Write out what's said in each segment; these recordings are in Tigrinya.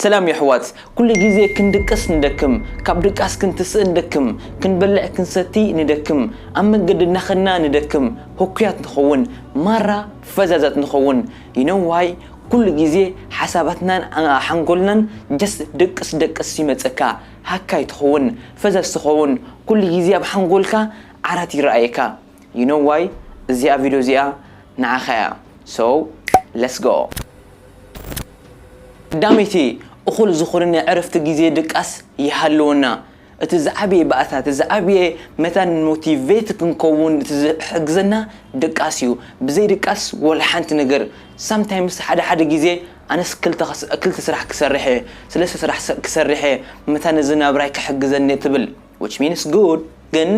ሰላም የሕዋት፣ ኩሉ ግዜ ክንድቅስ ንደክም፣ ካብ ድቃስ ክንትስእ ንደክም፣ ክንበልዕ ክንሰቲ ንደክም፣ ኣብ መንገዲ እናኸድና ንደክም፣ ህኩያት ንኸውን፣ ማራ ፈዛዛት ንኸውን። You know why? ኩሉ ግዜ ሓሳባትናን ሓንጎልናን just ድቅስ ደቅስ ይመጸካ፣ ሃካይ ትኸውን፣ ፈዛዝ ትኸውን፣ ኩሉ ግዜ ኣብ ሓንጎልካ ዓራት ይረኣየካ። You know why? እዚኣ ቪድዮ እዚኣ ንዓኻ እያ። So let's go። ቀዳመይቲ፣ እኹል ዝኾነ ናይ ዕረፍቲ ግዜ ድቃስ ይሃልወና። እቲ ዝዓበየ ባእታ፣ እቲ ዝዓበየ መታን ሞቲቬት ክንከውን እቲ ዝሕግዘና ድቃስ እዩ። ብዘይ ድቃስ ወላ ሓንቲ ነገር። Sometimes ሓደ ሓደ ግዜ ኣነስ ክልተ ክስ- ክልተ ስራሕ ክሰርሕ እየ፣ ሰለስተ ስራሕ ስ- ክሰርሕ እየ፣ መታን እዚ ናብራይ ክሕግዘኒ ትብል፣ which means good። ግን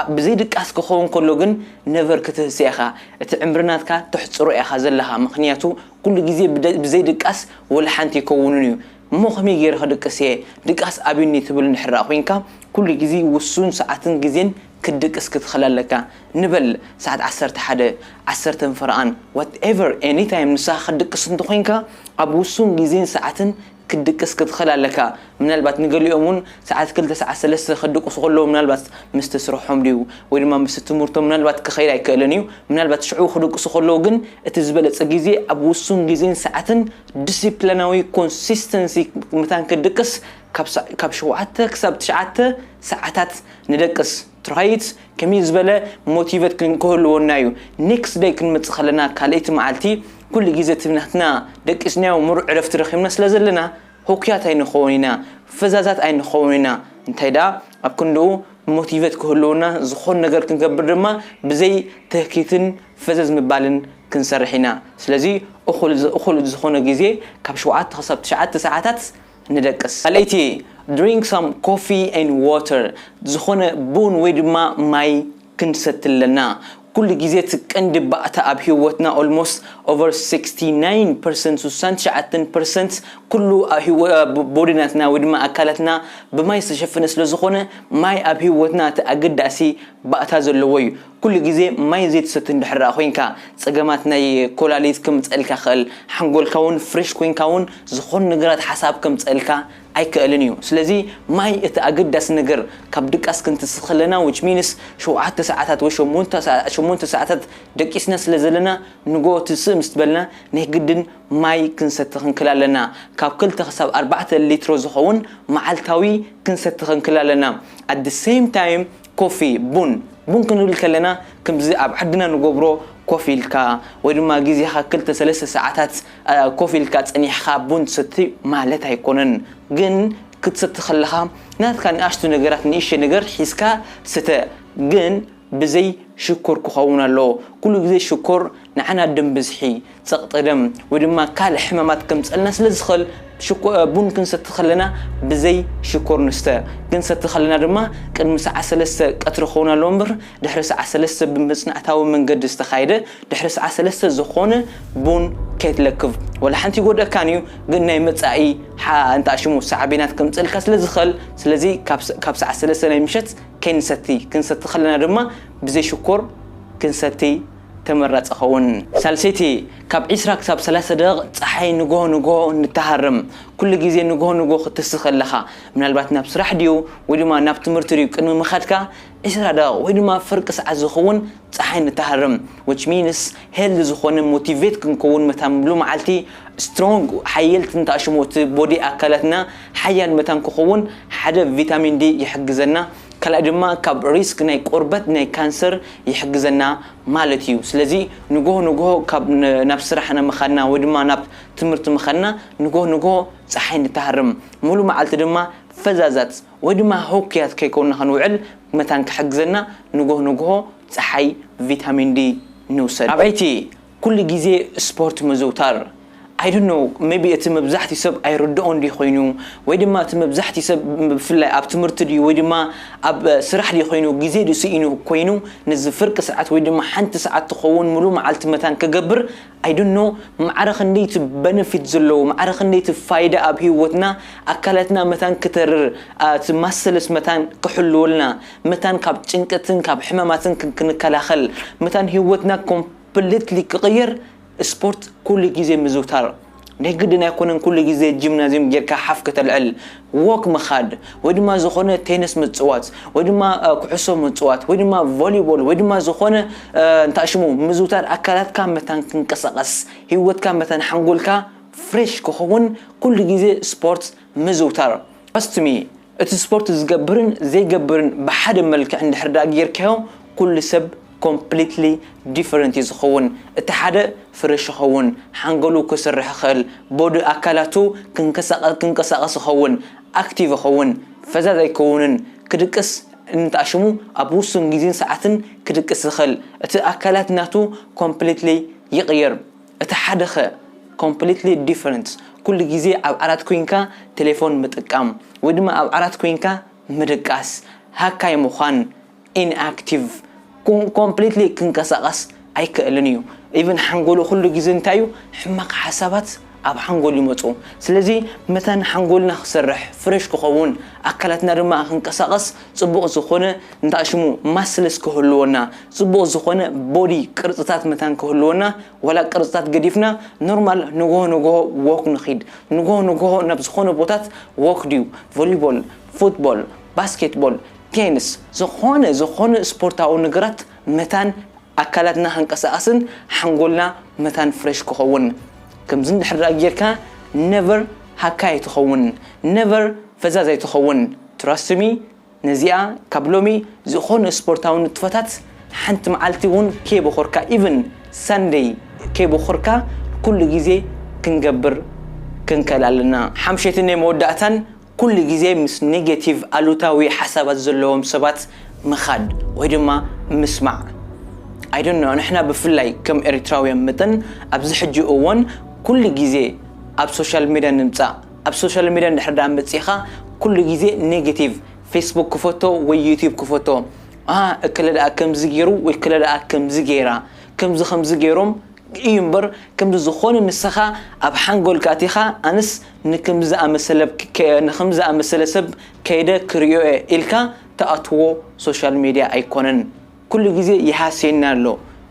ኣ- ብዘይ ድቃስ ክኸውን ከሎ ግን ነቨር ክትህስ ኢኻ። እቲ ዕምሪ ናትካ ተሕፅሮ ኢኻ ዘለኻ። ምክንያቱ ኩሉ ግዜ ብደ- ብዘይ ድቃስ ወላ ሓንቲ ይከውንን እዩ። እሞ ከመይ ገይረ ክድቅስ እየ? ድቃስ ኣብዩኒ ትብል እንድሕር ደኣ ኮይንካ፣ ኩሉ ግዜ ውሱን ሰዓትን ግዜን ክትድቅስ ክትኽእል ኣለካ። ንበል ሰዓት ዓሰርተ ሓደ፣ ዓሰርተ ፈረቓን፣ whatever, anytime ንስኻ ክትድቅስ እንተኾይንካ፣ ኣብ ውሱን ግዜን ሰዓትን ክትድቅስ ክትኽእል ኣለካ። ምናልባት ንገሊኦም እውን ሰዓት ክልተ፣ ሰዓት ሰለስተ ክድቅሱ ከለዉ፣ ምናልባት ምስቲ ስርሖም ድዩ ወይ ድማ ምስቲ ትምህርቶም ምናልባት ክኸይድ ኣይክእልን እዩ። ምናልባት ሽዑ ክድቅሱ ከለዉ ግን እቲ ዝበለጸ ግዜ ኣብ ውሱን ግዜን ሰዓትን ዲሲፕሊናዊ ኮንሲስተንሲ መታን ክትድቅስ ካብ ሰ- ካብ ሸውዓተ ክሳብ ትሽዓተ ሰዓታት ንደቅስ። ትራይት ከመይ ዝበለ ሞቲቬት ክን- ክህልወና እዩ። ኔክስት ደይ ክንመጽእ ከለና ካልኣይቲ መዓልቲ ኩሉ ግዜ እቲ ናትና ደቂስናዮ ምሩዕ ዕረፍቲ ረኺብና ስለ ዘለና ህኩያት ኣይንኸውን ኢና፣ ፈዛዛት ኣይንኸውን ኢና። እንታይ ደኣ ኣብ ክንድኡ ሞቲቬት ክህልወና ዝኾን ነገር ክንገብር ድማ ብዘይ ትህኪትን ፈዘዝ ምባልን ክንሰርሕ ኢና። ስለዚ እኹል እኹል ዝኾነ ግዜ ካብ ሸውዓተ ክሳብ ትሽዓተ ሰዓታት ንደቅስ። ካልኣይቲ፣ drink some coffee and water፣ ዝኾነ ቡን ወይ ድማ ማይ ክንሰቲ ኣለና። ኩሉ ግዜ እቲ ቀንዲ ባእታ ኣብ ህይወትና almost over sixty-nine percent፣ ስሳን ትሽዓተን ፐርሰንት ኩሉ ኣብ ህይወ- ብ- ቦዲናትና ወይ ድማ ኣካላትና ብማይ ዝተሸፈነ ስለ ዝኾነ ማይ ኣብ ህይወትና እቲ ኣገዳሲ ባእታ ዘለዎ እዩ። ኩሉ ግዜ ማይ ዘይትሰቲ እንድሕር ደኣ ኮይንካ ጸገማት ናይ ኮላሊት ክምጸልካ ክእል፣ ሓንጎልካ እውን ፍሬሽ ኮይንካ እውን ዝኾኑ ነገራት ሓሳብ ከምጸልካ ኣይክእልን እዩ። ስለዚ ማይ እቲ ኣገዳሲ ነገር ካብ ድቃስ ክንትስእ ከለና which means ሸውዓተ ሰዓታት ወይ ሸሞንተ ሰዓ- ሸሞንተ ሰዓታት ደቂስና ስለ ዘለና ንጎ ትስእ ምስ ትበልና ናይ ግድን ማይ ክንሰቲ ክንክል ኣለና። ካብ ክልተ ክሳብ ኣርባዕተ ሊትሮ ዝኸውን መዓልታዊ ክንሰቲ ክንክል ኣለና። At the same time ኮፊ ቡን ቡን ክንብል ከለና ከምዚ ኣብ ዓድና ንገብሮ ኮፍ ኢልካ ወይ ድማ ግዜኻ ክልተ ሰለስተ ሰዓታት ኮፍ ኢልካ ጸኒሕካ ቡን ትሰቲ ማለት ኣይኮነን። ግን ክትሰቲ ከለኻ ናትካ ንኣሽቱ ነገራት ንእሽተ ነገር ሒዝካ ስተ። ግን ብዘይ ሽኮር ክኸውን ኣለዎ። ኩሉ ግዜ ሽኮር ንዓና ደም ብዝሒ፣ ጸቕጢ ደም ወይ ድማ ካልእ ሕማማት ከምጸልና ስለ ዝኽእል ሽኮ- ቡን ክንሰቲ ከለና ብዘይ ሽኮር ንስተ። ክንሰቲ ከለና ድማ ቅድሚ ሰዓት ሰለስተ ቀትሪ ክኸውን ኣለዎ እምበር ድሕሪ ሰዓት ሰለስተ ብመጽናዕታዊ መንገዲ ዝተኻየደ ድሕሪ ሰዓት ሰለስተ ዝኾነ ቡን ከይትለክፍ። ወላ ሓንቲ ይጎድኣካን እዩ፣ ግን ናይ መጻኢ ሓ- እንታይ ሽሙ ሳዕቤናት ከምጽእልካ ስለ ዝኽእል፣ ስለዚ ካብ ሰ- ካብ ሰዓት ሰለስተ ናይ ምሸት ከይንሰቲ፣ ክንሰቲ ከለና ድማ ብዘይ ሽኮር ክንሰቲ ተመራጺ ኸውን። ሳልሰይቲ፣ ካብ ዒስራ ክሳብ ሰላሳ ደቂቕ ጸሓይ ንግሆ ንግሆ ንተሃርም። ኩሉ ግዜ ንግሆ ንግሆ ክትስእ ከለኻ፣ ምናልባት ናብ ስራሕ ድዩ ወይ ድማ ናብ ትምህርቲ ድዩ ቅድሚ ምኻድካ ዒስራ ደቂቕ ወይ ድማ ፍርቂ ሰዓት ዝኸውን ጸሓይ ንተሃርም። Which means ሄልዚ ዝኾነ ሞቲቬት ክንከውን መታን ሙሉ መዓልቲ ስትሮንግ ሓየልቲ እንተኣሽሙ እቲ ቦዲ ኣካላትና ሓያል መታን ክኸውን ሓደ ቪታሚን ዲ ይሕግዘና። ካልኣይ ድማ ካብ ሪስክ ናይ ቆርበት ናይ ካንሰር ይሕግዘና ማለት እዩ። ስለዚ ንግሆ ንግሆ ካብ ን- ናብ ስራሕ ምኻድና ወይ ድማ ናብ ትምህርቲ ምኻድና ንግሆ ንግሆ ጸሓይ ንተሃርም። ሙሉ መዓልቲ ድማ ፈዛዛት ወይ ድማ ህኩያት ከይኮንና ክንውዕል መታን ክሕግዘና ንግሆ ንግሆ ጸሓይ ቪታሚን ዲ ንውሰድ። ራብዐይቲ፣ ኩሉ ግዜ ስፖርት ምዝውታር። I don't know, maybe እቲ መብዛሕትኡ ሰብ ኣይርድኦን ድዩ ኮይኑ ወይ ድማ እቲ መብዛሕትኡ ሰብ ብፍላይ ኣብ ትምህርቲ ድዩ ወይ ድማ ኣብ ስራሕ ድዩ ኮይኑ ግዜ ድዩ ስኢኑ ኮይኑ ነዚ ፍርቂ ሰዓት ወይ ድማ ሓንቲ ሰዓት ትኸውን ሙሉ መዓልቲ መታን ክገብር I don't know። ማዕረ ክንደይ እቲ በነፊት ዘለዎ ማዕረ ክንደይ እቲ ፋይዳ ኣብ ህይወትና ኣካላትና መታን ክተርር እቲ ማሰልስ መታን ክሕልወልና መታን ካብ ጭንቀትን ካብ ሕማማትን ክን- ክንከላኸል መታን ህይወትና ኮምፕሊትሊ ክቕየር ስፖርት ኩሉ ግዜ ምዝውታር። ናይ ግድን ኣይኮነን ኩሉ ግዜ ጂምናዝየም ጌርካ ሓፍ ከተልዕል፣ ዎክ ምኻድ፣ ወይ ድማ ዝኾነ ቴንስ ምጽዋት፣ ወይ ድማ ኩዕሶ ምጽዋት፣ ወይ ድማ ቮሊቦል፣ ወይ ድማ ዝኾነ እንታሽሙ ምዝውታር ኣካላትካ መታን ክንቀሳቐስ፣ ህይወትካ መታን ሓንጎልካ ፍሬሽ ክኸውን ኩሉ ግዜ ስፖርት ምዝውታር። ኣስትሚ እቲ ስፖርት ዝገብርን ዘይገብርን ብሓደ መልክዕ እንድሕር ዳ ጌርካዮ ኩሉ ሰብ ኮምፕሊትሊ ዲፈረንት እዩ ዝኸውን። እቲ ሓደ ፍረሽ ይኸውን፣ ሓንገሉ ክስርሕ ይኽእል፣ ቦዲ ኣካላቱ ክንቀሳቐስ ይኸውን፣ ኣክቲቭ ይኸውን፣ ፈዛዝ ኣይከውንን። ክድቅስ እንተኣሽሙ ኣብ ውሱን ግዜን ሰዓትን ክድቅስ ይኽእል። እቲ ኣካላት ናቱ ኮምፕሊትሊ ይቕየር። እቲ ሓደኸ ኮምፕሊትሊ ዲፈረንት ኩሉ ግዜ ኣብ ዓራት ኮይንካ ቴሌፎን ምጥቃም ወይ ድማ ኣብ ዓራት ኮይንካ ምድቃስ፣ ሃካይ ምዃን፣ ኢንኣክቲቭ፣ ኮምፕሊትሊ ክንቀሳቐስ ኣይክእልን እዩ። ኢቨን ሓንጎሉ ኩሉ ግዜ እንታይ እዩ፣ ሕማቕ ሓሳባት ኣብ ሓንጎል ይመፁ። ስለዚ መታን ሓንጎልና ክሰርሕ፣ ፍሬሽ ክኸውን፣ ኣካላትና ድማ ክንቀሳቐስ፣ ፅቡቕ ዝኾነ እንታይ ሽሙ ማስልስ ክህልወና፣ ፅቡቕ ዝኾነ ቦዲ ቅርፅታት መታን ክህልወና፣ ዋላ ቅርፅታት ገዲፍና ኖርማል ንጎሆ ንጎሆ ዎክ ንኺድ፣ ንጎሆ ንጎሆ ናብ ዝኾነ ቦታት ዎክ ድዩ፣ ቮሊቦል፣ ፉትቦል፣ ባስኬትቦል፣ ቴንስ፣ ዝኾነ ዝኾነ ስፖርታዊ ነገራት መታን ኣካላትና ክንቀሳቐስን ሓንጎልና መታን ፍሬሽ ክኸውን። ከምዚ እንድሕር ደኣ ጌርካ ነቨር ሃካይ ኣይትኸውን፣ ነቨር ፈዛዝ ኣይትኸውን። ትራስት ሚ ነዚኣ ካብ ሎሚ ዝኾነ ስፖርታዊ ንጥፈታት ሓንቲ መዓልቲ እውን ከይበኾርካ ኢቭን ሳንደይ ከይበኾርካ ኩሉ ግዜ ክንገብር ክንክእል ኣለና። ሓምሸትን ናይ መወዳእታን ኩሉ ግዜ ምስ ኔጌቲቭ ኣሉታዊ ሓሳባት ዘለዎም ሰባት ምኻድ ወይ ድማ ምስማዕ። I don't know፣ ንሕና ብፍላይ ከም ኤርትራውያን መጠን ኣብዚ ሕጂ እዋን ኩሉ ግዜ ኣብ ሶሻል ሚድያ ንምጻእ፣ ኣብ ሶሻል ሚድያ እንድሕር ደኣ መጺኻ ኩሉ ግዜ ኔጌቲቭ፣ ፌስቡክ ክፈቶ ወይ ዩቲዩብ ክፈቶ፣ ኣ እክለ ደኣ ከምዚ ገይሩ ወይ እክለ ደኣ ከምዚ ገይራ፣ ከምዚ ከምዚ ገይሮም እዩ እምበር፣ ከምዚ ዝኾነ ንስኻ ኣብ ሓንጎልካ ኣቲኻ ኣነስ ንከምዚ ዝኣመሰለ ሰብ ከይደ ክርእዮ እየ ኢልካ ትኣትዎ ሶሻል ሚድያ ኣይኮነን። ኩሉ ግዜ ይሃስየና ኣሎ።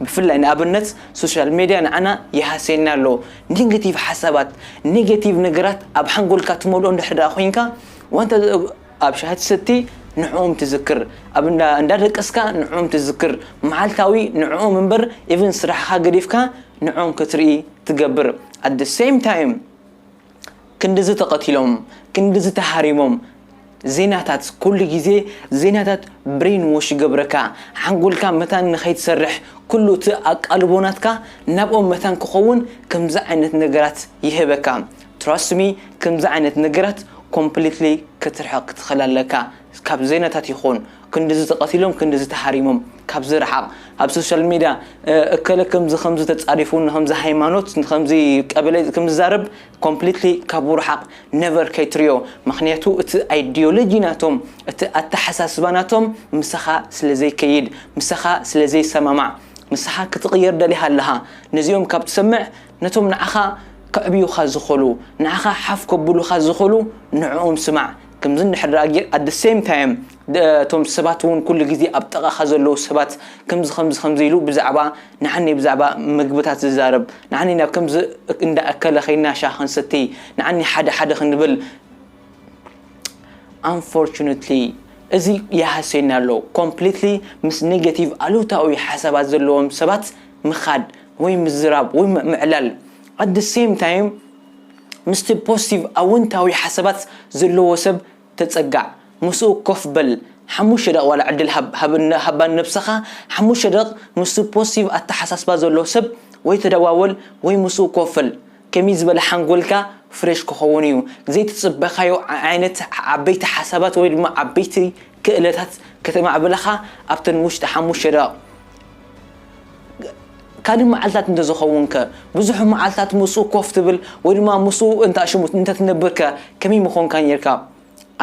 ብፍላይ ንኣብነት ሶሻል ሚድያ ንዓና ይሃስየና ኣሎ። ኔጌቲቭ ሓሳባት፣ ኔጌቲቭ ነገራት ኣብ ሓንጎልካ ትመልኦ እንድሕር ደኣ ኮይንካ፣ ወንተ ኣብ ሻሂ ትሰቲ ንዕኦም ትዝክር፣ ኣብ እንዳ ደቀስካ ንዕኦም ትዝክር፣ መዓልታዊ ንዕኦም እምበር ኢቭን ስራሕኻ ገዲፍካ ንዕኦም ክትርኢ ትገብር። At the same time ክንድዚ ተቐቲሎም፣ ክንድዚ ተሃሪሞም፣ ዜናታት ኩሉ ግዜ ዜናታት ብሬን ዎሽ ይገብረካ። ሓንጎልካ መታን ንኸይትሰርሕ ኩሉ እቲ ኣቃልቦ ናትካ ናብኦም መታን ክኸውን ከምዚ ዓይነት ነገራት ይህበካ። ትራስት ሚ ከምዚ ዓይነት ነገራት ኮምፕሊትሊ ክትርሕቕ ክትኽእል ኣለካ። ካብ ዜናታት ይኹን ክንድዚ ተቐቲሎም ክንድዚ ተሃሪሞም ካብዚ ርሓቕ። ኣብ ሶሻል ሚድያ እከለ ከምዚ ከምዚ ተጻሪፉ ንከምዚ ሃይማኖት ንከምዚ ቀበሌ ከምዝዛረብ ኮምፕሊትሊ ካብኡ ርሓቕ። ነቨር ከይትሪኦ። ምክንያቱ እቲ ኣይዲዮሎጂ ናቶም እቲ ኣተሓሳስባ ናቶም ምሳኻ ስለ ዘይከይድ ምሳኻ ስለ ዘይሰማማዕ ንስኻ ክትቕየር ደሊኻ ኣለኻ። ነዚኦም ካብ ትሰምዕ ነቶም ንዓኻ ከዕብዩኻ ዝኽእሉ ንዓኻ ሓፍ ከብሉኻ ዝኽእሉ ንዕኦም ስማዕ። ከምዚ እንድሕር ደኣ ጌር ኣት ሴም ታይም እቶም ሰባት እውን ኩሉ ግዜ ኣብ ጥቓኻ ዘለዉ ሰባት ከምዚ ከምዚ ከምዚ ኢሉ ብዛዕባ ንዓኒ ብዛዕባ ምግብታት ዝዛረብ ንዓኒ ናብ ከምዚ እንዳ እከለ ኸይድና ሻሂ ክንሰቲ ንዓኒ ሓደ ሓደ ክንብል ኣንፎርቹነትሊ እዚ ይሃስየና ኣሎ። ኮምፕሊትሊ ምስ ኔጌቲቭ ኣሉታዊ ሓሳባት ዘለዎም ሰባት ምኻድ ወይ ምዝራብ ወይ ምዕላል ኣት ሴም ታይም ምስቲ ፖዚቲቭ ኣወንታዊ ሓሳባት ዘለዎ ሰብ ተጸጋዕ፣ ምስኡ ኮፍ በል፣ ሓሙሽተ ደቕ ዋላ ዕድል ሃብ- ሃብ- ሃባ ንነብስኻ፣ ሓሙሽተ ደቕ ምስቲ ፖዚቲቭ ኣተሓሳስባ ዘለዎ ሰብ ወይ ተደዋወል ወይ ምስኡ ኮፍ በል። ከመይ ዝበለ ሓንጎልካ ፍሬሽ ክኸውን እዩ። ዘይትጽበኻዮ ዓ- ዓይነት ዓበይቲ ሓሳባት ወይ ድማ ዓበይቲ ክእለታት ከተማዕብለኻ ኣብተን ውሽጢ ሓሙሽተ ደቕ ካልእ መዓልታት እንተዝኸውን ከ ብዙሕ መዓልታት ምስኡ ኮፍ ትብል ወይ ድማ ምስኡ እንተ ሽሙ እንተትነብር ከ ከመይ ምኾንካ ነርካ?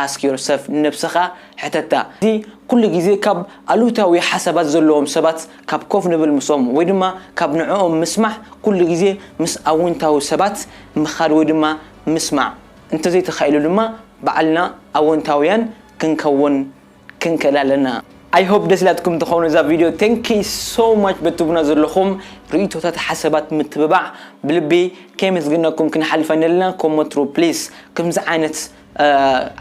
Ask yourself፣ ንነብስኻ ሕተታ። እዚ ኩሉ ግዜ ካብ ኣሉታዊ ሓሳባት ዘለዎም ሰባት ካብ ኮፍ ንብል ምስኦም ወይ ድማ ካብ ንዕኦም ምስማዕ ኩሉ ግዜ ምስ ኣውንታዊ ሰባት ምኻድ ወይ ድማ ምስማዕ እንተዘይተኻኢሉ ድማ ባዕልና ኣወንታውያን ክንከውን ክንክእል ኣለና። I hope ደስ ኢላትኩም ትኸውን እዛ ቪድዮ። Thank you so much በትቡና ዘለኹም ርእይቶታት፣ ሓሳባት፣ ምትብባዕ ብልቢ ከየመስግነኩም ክንሓልፍ ኣይንደልን። ኮም ወትሩ please ከምዚ ዓይነት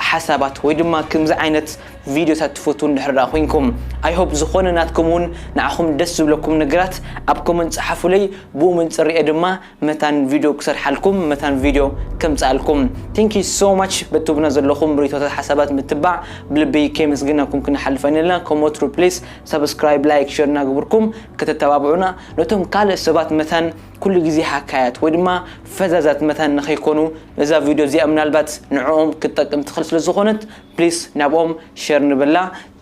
ሓሳባት ወይ ድማ ከምዚ ዓይነት ቪድዮታት ትፈትዉ እንድሕር ደኣ ኮይንኩም፣ I hope ዝኾነ ናትኩም እውን ንዓኹም ደስ ዝብለኩም ነገራት ኣብ ኮመንት ጸሓፉለይ። ብኡ መንጽር እየ ድማ መታን ቪድዮ ክሰርሓልኩም፣ መታን ቪድዮ ከምጽኣልኩም። Thank you so much በትቡና ዘለኹም ርእይቶታት፣ ሓሳባት፣ ምትባዕ ብልቢ ከየመስግናኩም ክንሓልፍ ኣይንደልን። ከም ወትሩ please subscribe፣ like፣ share እናገበርኩም ከተተባብዑና፣ ነቶም ካልእ ሰባት መታን ኩሉ ግዜ ሃካያት ወይ ድማ ፈዛዛት መታን ንኸይኮኑ፣ እዛ ቪድዮ እዚኣ ምናልባት ንዕኦም ክትጠቅም ትኽእል ስለ ዝኾነት please ናብኦም share ንበላ።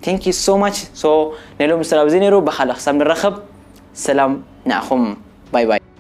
Thank you so much። So ናይ ሎሚ ሰላም እዚ ነይሩ። ብኻልእ ክሳብ ንራኸብ ሰላም ንዓኹም። ባይ ባይ።